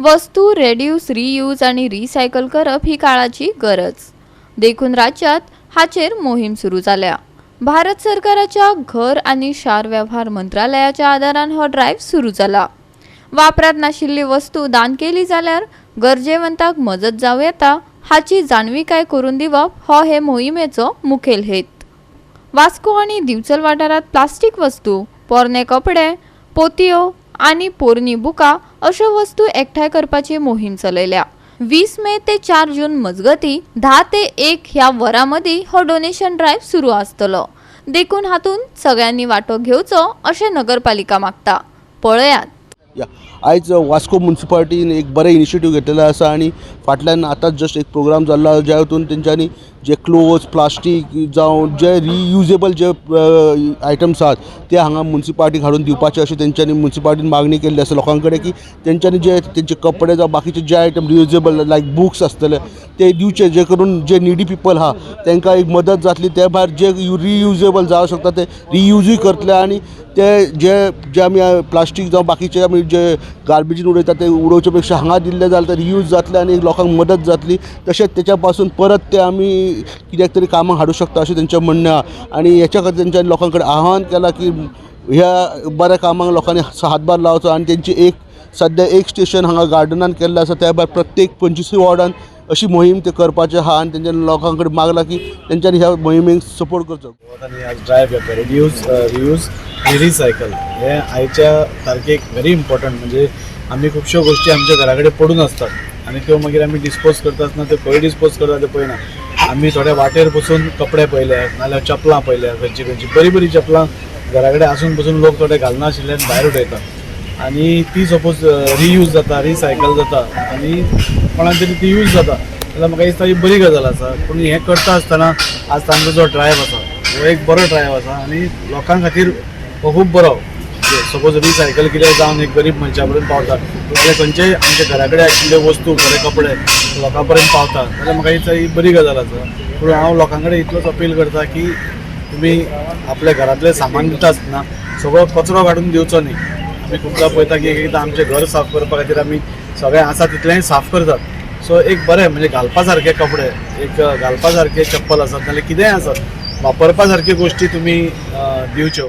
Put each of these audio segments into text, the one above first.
वस्तू reduce, reuse आनी recycle करप ही काळाची गरज. देखून राज्यांत हाचेर मोहीम सुरू जाल्या. भारत सरकाराच्या घर आनी शार वेव्हार मंत्रालयाच्या आदारान हो ड्रायव्ह सुरू जाला. वापरात नाशिल्ली वस्तू दान केली जाल्यार गरजेवंताक मजत जावं येता हाची जाणविकाय करून दिवप हो हे मोहिमेचो मुखेल हेत. वास्को आनी दिवचल वाठारांत प्लास्टीक वस्तू, पोरणे कपडे, पोतयो आनी पोरणी बुकां अश्यो वस्तू एकठांय करपाची मोहीम चलयल्या. 20 मे ते 4 जून मजगतीं 10 ते 1 ह्या वरां मदीं हो डोनेशन ड्रायव्ह सुरू आसतलो. देखून हातूंत सगळ्यांनी वांटो घेवचो अशें नगरपालिका मागता. पळयात. या, आयज वास्को मुन्सिपालिटीन एक बरें इनिशिएटीव घेतलेलें आसा आनी फाटल्यान आतांच जस्ट एक प्रोग्राम जाल्लो आसा, ज्या हितून तेंच्यांनी जे क्लोथ्स, प्लास्टीक जावं जे रियुजेबल जे आयटम्स आहात, ते हांगा मुन्सिपालिटीक हाडून दिवपाचे अशें तेंच्यांनी मुन्सिपालिटीन मागणी केल्ली आसा लोकां कडेन की तेंच्यांनी जे तेंचे कपडे जावं बाकीचे जे आयटम रियुजेबल लायक बुक्स आसतले ते दिवचे, जे करून जे निडी पिपल आहा तांकां एक मदत जातली. ते भायर जे रियुजेबल जावं शकता ते रियुजूय करतले आनी ते जे जे आमी प्लास्टीक जावं बाकीचे आमी जे गार्बेजीन उडयता ते उडोवचे पेक्षा हांगा दिल्ले जाल्यार ते रियूज जातले आनी लोकांक मदत जातली. तशेंच तेच्या पासून परत ते आमी कित्याक तरी कामाक हाडूं शकता अशें तेंचें म्हणणें आहा आनी हेच्या खातीर तेंच्यांनी लोकां कडेन आव्हान केलां की ह्या बऱ्या कामाक लोकांनी हातभार लावचो. आनी तेंची एक सद्या एक स्टेशन हांगा गार्डनान केल्लें आसा. त्या भायर प्रत्येक 25 वॉर्डान अशी मोहीम ते करपाचे आहा आनी तेंच्यांनी लोकां कडेन मागलां की तेंच्यांनी ह्या मोहिमेक सपोर्ट करचो. आनी आज ड्रायव्ह घेतलो, रिड्यूस, रियूज आनी रिसायकल हे आयच्या तारखेक व्हेरी इम्पॉर्टंट. म्हणजे आमी खुबश्यो गोश्टी आमच्या घरा कडेन पडून आसतात आनी त्यो मागीर आमी डिस्पोज करता आसतना त्यो खंय डिस्पोज करता ते पळयना. आमी थोड्या वाटेर बसून कपडे पळयल्या नाल्यार चपलां पळयल्या. खंयची खंयची बरीं बरीं चपलां घरा कडेन आसून बसून लोक थोडे घालनाशिल्ले आनी भायर उडयतात आनी ती सपोज रियूज जाता, रिसायकल जाता आनी कोणाक तरी ती यूज जाता जाल्यार म्हाका दिसता ही बरी गजाल आसा. पूण हें करता आसतना आज तांचो जो ड्रायव्ह आसा हो एक बरो ड्रायव्ह आसा आनी लोकां खातीर हो खूब बरो. सपोज रिसायकल कितें जावन एक गरीब मनशा पर्यंत पावता जाल्यार खंयचेय आमच्या घरा कडेन आशिल्ल्यो वस्तू, बरे कपडे लोकां पर्यंत पावता जाल्यार म्हाका दिसता ही बरी गजाल आसा. पूण हांव लोकां कडेन इतलोच अपील करता की तुमी आपल्या घरांतलें सामान दिता आसतना सगळो कचरो काडून दिवचो न्ही. आमी खुबदां पळयता की एक एकदां आमचें घर साफ करपा खातीर आमी सगळें आसा तितलेंय साफ करतात. सो एक बरें म्हणजे घालपा सारके कपडे, एक घालपा सारके चप्पल आसत नाल्यार कितेंय आसत, वापरपा सारक्यो गोश्टी तुमी दिवच्यो.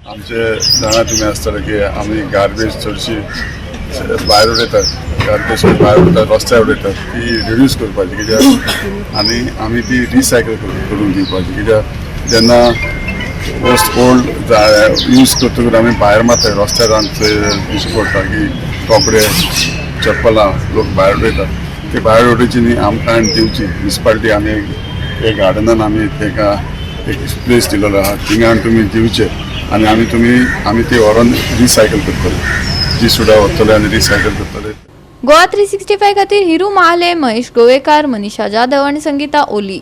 आमचे जाणा तुमी आसतले की आमी गार्बेज चडशी भायर उडयतात, गार्बेज भायर उडयतात, रस्त्यार उडयतात. ती रिड्यूस करपाची कित्याक आनी आमी ती रिसायकल करून दिवपाची, कित्याक जेन्ना वस्त ओल्ड यूज करतकूच आमी भायर मारता रस्त्यार, आमचे दिश्टी पडटा की कपडे, चप्पलां लोक भायर उडयतात. ती भायर उडोवची न्ही, आमकां दिवची म्युनिसिपालिटी. आमी एक गार्डनान आमी तांकां एक प्लेस दिलेलो आहा, थिंगा तुमी दिवचे आनी आमी ती व्हरोन रिसायकल करतले, जी सुद्दां व्हरतले आनी रिसायकल करतले. गोवा 365 खातीर हिरू महाले, महेश गोवेकार, मनीषा जाधव आणि संगीता ओली.